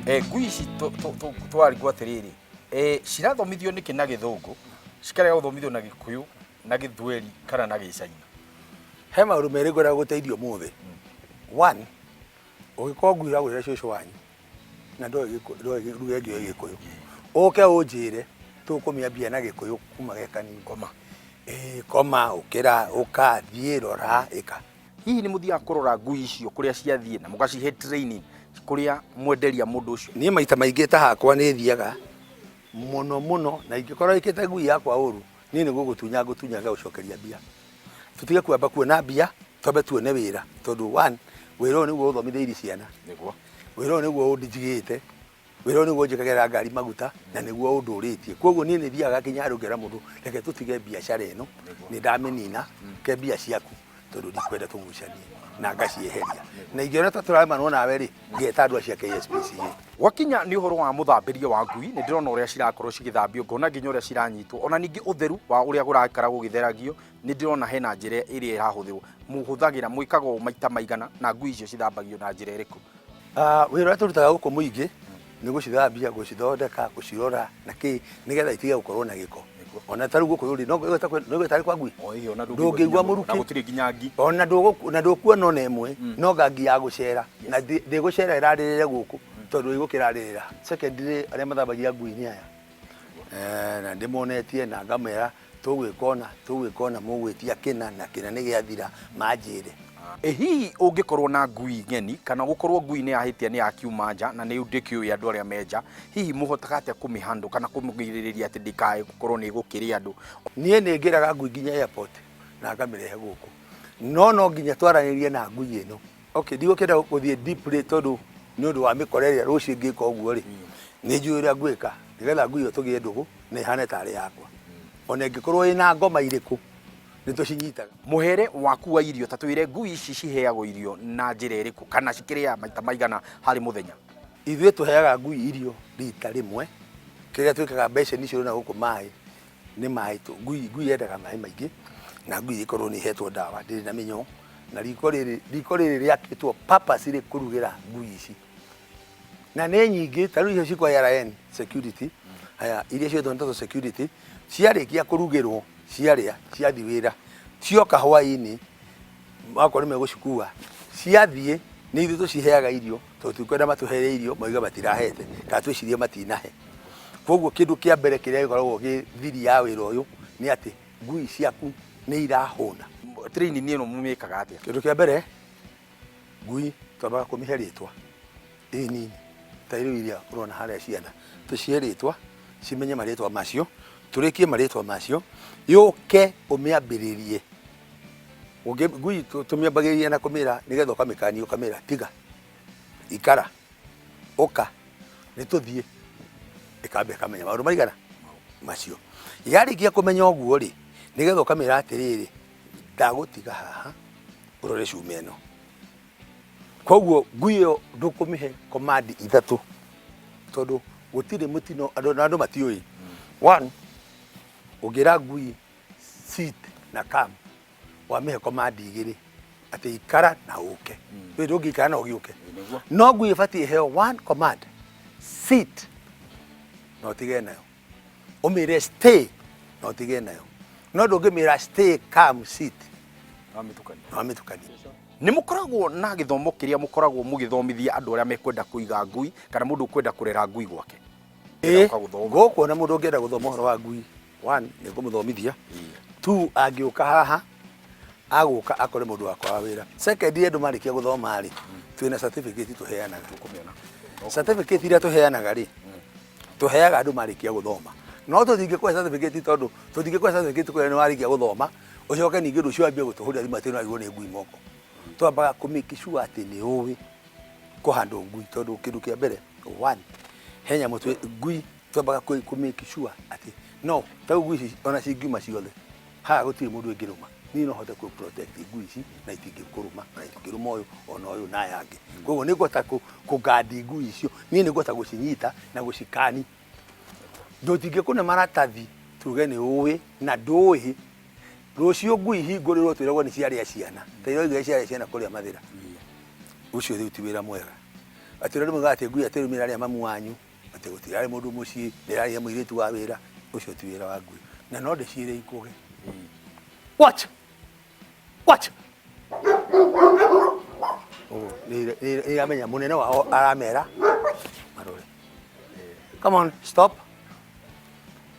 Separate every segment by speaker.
Speaker 1: Ngui ici twarigwo atĩrĩrĩ, cirathomithio nĩkĩ na Gĩthũngũ, cikarega gũthomithio na Gĩkũyũ na Gĩthweri kana na Gĩcaina?
Speaker 2: He maũndũ merĩ ngwenda gũteithio ũmũthĩ. One, ũngĩkorwo ngui ũragũrĩra cũcũ wanyu na ndoĩ ruga ĩngĩ oĩ Gĩkũyũ, ũke ũnjĩre tũkũmĩambia na Gĩkũyũ kuma ge kanini.
Speaker 1: Koma.
Speaker 2: Ĩĩ, koma, ũkĩra, ũka, thiĩ, rora, ĩka.
Speaker 1: Hihi nĩ mũthiaga kũrora ngui icio kũrĩa ciathiĩ na mũgacihe training kũrĩa mwenderia mũndũ ũcio?
Speaker 2: Niĩ maita maingĩ ta hakwa nĩ thiaga mũno mũno, na ingĩkorwo ĩkĩte ngui yakwa ũru, niĩ nĩ gũgũtunya ngũtunya ngagũcokeria mbia. Tũtige kwamba kuona mbia, twambe tuone wĩra, tondũ one, wĩra ũyũ nĩguo ũthomithĩirie ciana.
Speaker 1: Nĩguo.
Speaker 2: Wĩra ũyũ nĩguo ũnjigĩte, wĩra ũyũ nĩguo njĩkagĩra ngari maguta, na nĩguo ũndũrĩtie. Koguo niĩ nĩ thiaga nginya handũ ngera mũndũ, reke tũtige biacara ĩno, nĩ ndamĩnina, ke mbia ciaku, tondũ ndikwenda tũgucanie, na ngacieheria. Na ingĩona ta tũraremanwo nawe rĩ, ngeta andũ acio a KSPCA.
Speaker 1: Gwakinya nĩ ũhoro wa mũthambĩrie wa ngui, nĩ ndĩrona ũrĩa cirakorwo cigĩthambio, ngona nginya ũrĩa ciranyitwo, ona ningĩ ũtheru wa ũrĩa kũraikara gũgĩtheragio, nĩ ndĩrona hena njĩra ĩrĩa ĩrahũthĩrwo. Mũhũthagĩra, mwĩkaga ũũ maita maigana, na ngui icio cithambagio na njĩra ĩrĩkũ?
Speaker 2: Wĩra ũrĩa tũrutaga gũkũ mũingĩ nĩ gũcithambia, gũcithondeka, gũcirora na kĩ, nĩgetha itige gũkorwo na gĩko. Ona ta rĩu gũkũ rĩ, no ũigue tarĩ kwa ngui? Ndũngĩigua mũrukĩ.
Speaker 1: Na gũtirĩ nginya ngi.
Speaker 2: Ona ndũkuona ona ĩmwe, no nga ngi ya gũcera. Na ndĩgũcera ĩrarĩrĩre gũkũ, tondũ ĩgũkĩrarĩrĩra. Secondly, arĩa mathambagia ngui nĩ aya. Na ndĩmonetie na ngamera tũgwĩka ũna, tũgwĩka ũna, mũgwĩtia kĩna na kĩna nĩ gĩathira, manjĩre.
Speaker 1: Ĩ hihi ũngĩkorwo na ngui ng'eni kana gũkorwo ngui nĩ yahĩtia nĩ yakiuma nja na nĩ ndĩkĩũĩ andũ arĩa me nja, hihi mũhotaga atĩa kũmĩ handle kana kũmĩgirĩrĩria atĩ ndĩkae gũkorwo nĩ ĩgũkĩrĩa andũ?
Speaker 2: Niĩ nĩ ngĩraga ngui nginya airport na ngamĩrehe gũkũ, no no nginya twaranĩrie na ngui ĩno. Okay, ndigũkĩenda gũthiĩ deeply tondũ nĩ ũndũ wa mĩkora ĩrĩa rũciũ ingĩka ũguo rĩ, nĩ njũĩ ũrĩa ngwĩka nĩgetha ngui ĩyo tũgĩe ndũgũ na ĩhane tarĩ yakwa. Ona ĩngĩkorwo ĩna ngoma irĩkũ, nĩ tũcinyitaga.
Speaker 1: Mũhere waku wa irio, ta twĩre ngui ici ciheagwo irio na njĩra ĩrĩkũ kana cikĩrĩaga maita maigana harĩ mũthenya?
Speaker 2: Ithuĩ tũheaga ngui irio rita rĩmwe, kĩrĩa twĩkaga mbeceni icio ũrona gũkũ maĩ, nĩ maĩ tũ, ngui ngui yendaga maĩ maingĩ, na ngui ĩkorwo nĩ ĩhetwo ndawa ndĩrĩ na mĩnyoo, na riko rĩrĩ riko rĩrĩ rĩakĩtwo purposely kũrugĩra ngui ici. Na nĩ nyingĩ, ta rĩu icio ci kwa ARN security, haya iria ciĩtwo nĩ security, ciarĩkia kũrugĩrwo ciarĩa ciathiĩ wĩra, cioka hwainĩ akorwo nĩ megũcikua ciathiĩ nĩ ithuĩ tũciheaga irio tondũ tutikwenda matũhere irio mauge matirahete kana twĩcirie matinahe. Koguo kĩndũ kĩa mbere kĩrĩa gĩkoragwo gĩ thiri ya wĩra ũyũ nĩ atĩ ngui ciaku nĩ irahũna.
Speaker 1: Training ĩno mũmĩkaga atĩa?
Speaker 2: Kĩndũ kĩa mbere ngui twambaga kũmĩhe rĩtwa ĩ nini ta rĩu iria ũrona harĩa ciana tũcihe rĩtwa cimenye marĩtwa macio tũrĩkie marĩtwa macio yũke ũmĩambĩrĩrie. Ngui tũmĩambagĩrĩria na kũmĩra nĩgetha ũkamĩkania ũkamĩra tiga, ikara, ũka, nĩ tũthiĩ, ĩkamba ĩkamenya maũndũ maigana macio. Yarĩkia kũmenya ũguo rĩ, nĩgetha ũkamĩra atĩrĩrĩ, ndagũtiga haha ũrore cuma ĩno. Koguo ngui ĩyo ndũkũmĩhe command ithatũ tondũ gũtirĩ mũtino andũ na andũ matiũĩ. One, ũngĩra ngui sit na come wamĩhe command igĩrĩ atĩ ikara na ũke. Wĩ ndũngĩikara na ũgĩũke. No ngui ĩbatiĩ ĩheo one command, sit na ũtige nayo. Ũmĩre stay na ũtige nayo. No ndũngĩmĩra stay, come, sit. Wamĩtukania.
Speaker 1: Nĩ mũkoragwo na gĩthomo kĩrĩa mũkoragwo mũgĩthomithia andũ arĩa mekwenda kũiga ngui kana mũndũ ũkwenda kũrera ngui gwake?
Speaker 2: Ĩĩ, gũkũ ona mũndũ ũngĩenda gũthoma ũhoro wa ngui, one, nĩ ngũmũthomithia. Two, angĩũka haha, agũka akore mũndũ wakwa wa wĩra. Second, andũ marĩkia gũthoma rĩ, twĩna certificate tũheanaga. Certificate iria tũheanaga rĩ, tũheaga andũ marĩkia gũthoma. No tũtingĩkũhe certificate tondũ tũtingĩkũhe certificate tũkwĩre nĩ warĩkia gũthoma, ũcoke ningĩ rũciũ wambie gũtũhũrĩra thimũ atĩ nĩ wagĩrĩirwo nĩ ngui moko. Twambaga kũ make sure atĩ nĩ ũĩ kũhandle ngui tondũ kĩndũ kĩa mbere, one, he nyamũ twĩ ngui twambaga kũ make sure atĩ no ta rĩu ngui ici ona cingiuma ciothe, haha gũtirĩ mũndũ ĩngĩrũma. Niĩ no hote kũ protect ngui ici na itingĩkũrũma na itingĩrũma ũyũ ona ũyũ na aya angĩ. Koguo nĩ ngũhota kũ guard ngui icio, niĩ nĩ ngũhota gũcinyita na gũcikani. Tũtingĩkũne maratathi tuge nĩ ũĩ na ndũĩ, rũciũ ngui ihingũrĩrwo twĩragwo nĩ ciarĩa ciana, ta iroigire ciarĩa ciana kũrĩa Mathĩra. Ũcio rĩu ti wĩra mwega. Atĩ ũrĩa rĩmwe atĩ ngui atĩ rĩu ĩrarĩa mamu wanyu, atĩ gũtirarĩ mũndũ mũciĩ, ndĩrarĩa mũirĩtu wa wĩra, ũcio ti wĩra wa ngui. Na no ndĩciĩre ikũge. Watch! Watch! Ũguo, nĩ iramenya mũnene wao aramera marore. Come on, stop.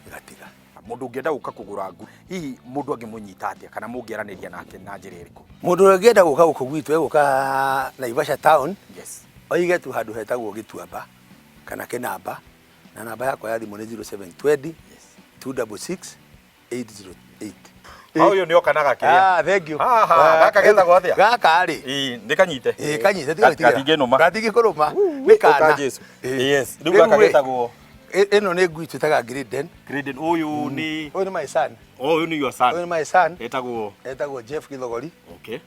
Speaker 2: Ĩgatiga.
Speaker 1: Mũndũ ũngĩenda gũka kũgũra ngui, hihi mũndũ angĩmũnyita atĩa kana mũngĩaranĩria nake na njĩra ĩrĩkũ?
Speaker 2: Mũndũ ũrĩa ũngĩenda gũka gũkũ gwitũ egũka Naivasha town.
Speaker 1: Yes.
Speaker 2: Oige tu handũ hetagwo Gĩtuamba kana Kĩnamba, na namba yakwa ya thimũ nĩ 0720 266 808.
Speaker 1: Ah, ũyũ nĩ oka na gakĩrĩa.
Speaker 2: Ah, thank you.
Speaker 1: Ha, ha, gaka getagwo atĩa?
Speaker 2: Gaka rĩ.
Speaker 1: Ĩĩ, nĩ kanyite.
Speaker 2: Ĩĩ, kanyite tiga gwĩtigĩra.
Speaker 1: Gatingĩnũma.
Speaker 2: Gatingĩkũrũma. Nĩ
Speaker 1: Ũka
Speaker 2: kana.
Speaker 1: Jesu.
Speaker 2: Ĩĩ.
Speaker 1: Yes. Rĩu gaka
Speaker 2: Rĩu rĩ,
Speaker 1: getagwo
Speaker 2: ĩno nĩ ngui twĩtaga Great Dane.
Speaker 1: Great Dane. Ũyũ nĩ
Speaker 2: Ũyũ nĩ my son.
Speaker 1: Oh, ũyũ nĩ your son.
Speaker 2: Ũyũ nĩ my son.
Speaker 1: Etagwo
Speaker 2: Etagwo Jeff Githogori
Speaker 1: Okay.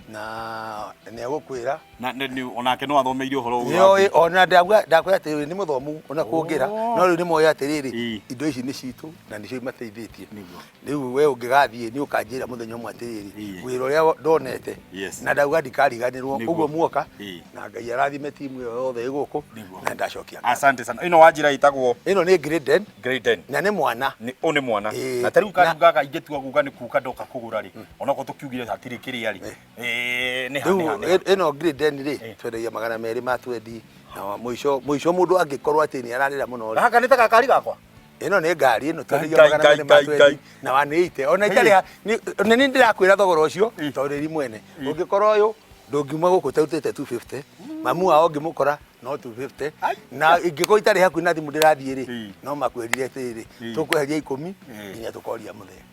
Speaker 2: na nĩ egũkwĩra.
Speaker 1: Na nĩ onake no athomeire ũhoro ũyũ. wa
Speaker 2: Nĩoĩ ona ndauga ndakwĩra atĩrĩrĩ nĩ mũthomu ona kũngĩra no rĩu nĩ moĩ atĩrĩrĩ
Speaker 1: Ĩĩ.
Speaker 2: indo ici nĩ citũ na nĩcio imateithĩtie.
Speaker 1: Nĩguo.
Speaker 2: Rĩu we ũngĩgathiĩ nĩ ũkanjĩra mũthenya ũmwe atĩrĩrĩ
Speaker 1: Ĩĩ.
Speaker 2: wĩra ũrĩa ndonete
Speaker 1: Yes.
Speaker 2: na ndauga ndikariganĩrwo
Speaker 1: Nĩguo.
Speaker 2: ũguo muoka
Speaker 1: Ĩĩ.
Speaker 2: na Ngai arathime timu ĩyo yothe ĩ gũkũ
Speaker 1: Nĩguo.
Speaker 2: na ndacokia ngatho.
Speaker 1: Asante sana. Ĩno wanjĩra ĩtagwo
Speaker 2: Ĩno nĩ Great Dane
Speaker 1: Great Dane.
Speaker 2: na nĩ mwana.
Speaker 1: Nĩ ũyũ nĩ mwana.
Speaker 2: Ĩĩ.
Speaker 1: Na ta rĩu
Speaker 2: Na-
Speaker 1: kariu gaka ingĩtua kuga nĩ kuka ndoka kũgũra rĩ. Onokorwo tũkiugire hatirĩ kĩrĩa rĩ. Ĩĩ, nĩ ha nĩ ha
Speaker 2: Rĩu
Speaker 1: nĩ ha.
Speaker 2: ĩno Great Dane rĩ
Speaker 1: Ĩĩ.
Speaker 2: twendagia 220 na mũico mũico mũndũ angĩkorwo atĩ nĩ ararĩra mũno rĩ
Speaker 1: Gaka nĩ ta gakari gakwa.
Speaker 2: Ĩno nĩ ngari ĩno twendagia
Speaker 1: Ngai,
Speaker 2: magana
Speaker 1: Ngai,
Speaker 2: merĩ ma
Speaker 1: Ngai,
Speaker 2: twendi
Speaker 1: Ngai.
Speaker 2: na 180 ona itarĩ nĩ nĩ ndĩrakwĩra thogora ũcio
Speaker 1: Ĩ.
Speaker 2: tondũ rĩri mwene ũngĩkorwo ũyũ ndũngiuma gũkũ ũtarutĩte 250 mamu wao ũngĩmũkora no 250
Speaker 1: Ai.
Speaker 2: na ingĩkorwo itarĩ hakuhĩ na thimũ ndĩrathiĩ rĩ
Speaker 1: Ĩ.
Speaker 2: no makwĩrire atĩrĩrĩ
Speaker 1: Ĩ.
Speaker 2: tũkweheria ikũmi
Speaker 1: Ĩ.
Speaker 2: nginya tũkoria mũthee.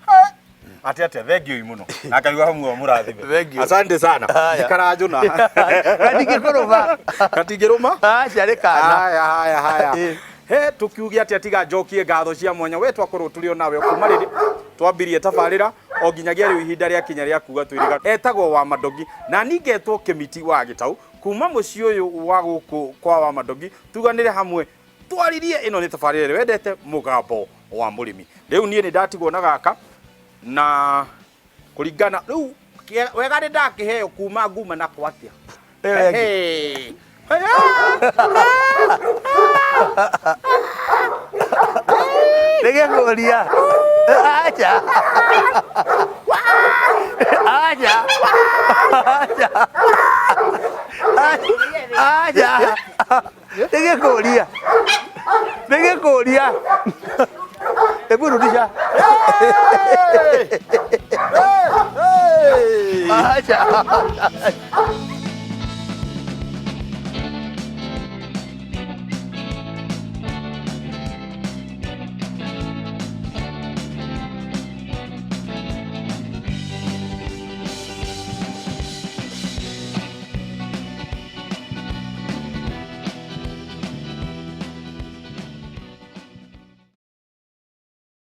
Speaker 1: Atĩ atĩa thank you mũno. Na Ngai wa muoyo mũrathime.
Speaker 2: Thank you.
Speaker 1: Asante sana.
Speaker 2: Haya.
Speaker 1: Ndikaranjũna.
Speaker 2: Gatingĩkũrũma.
Speaker 1: Gatingĩrũma?
Speaker 2: Aca nĩ kana.
Speaker 1: Haya haya haya.
Speaker 2: Ĩ.
Speaker 1: He tukiuge atĩa tiga njokie ngatho cia mwanya we twakorwo tũrĩ o nawe kuma rĩrĩa twambirie tabarĩra o nginyagia rĩu ihinda rĩa kinya rĩa kuga twĩrĩga etagwo wa Madogi na ningetwo Kĩmiti wa Gĩtau kuma mũciĩ ũyũ wa gũkũ kwa wa Madogi tuganĩre hamwe twaririe ĩno nĩ tabarĩra ĩrĩa wendete mũgambo wa mũrĩmi. Rĩu niĩ nĩ ndatigwo na gaka na kũringana rĩu wega nĩ ndakĩheo kuma nguma nako atĩa.
Speaker 2: Ĩyo ĩngĩ.
Speaker 1: Hey.
Speaker 2: Nĩ gĩkũria. Aca. Aca. Aca. Aca. Nĩ gĩkũria. Nĩ gĩkũria. Hebu rudisha. Aca.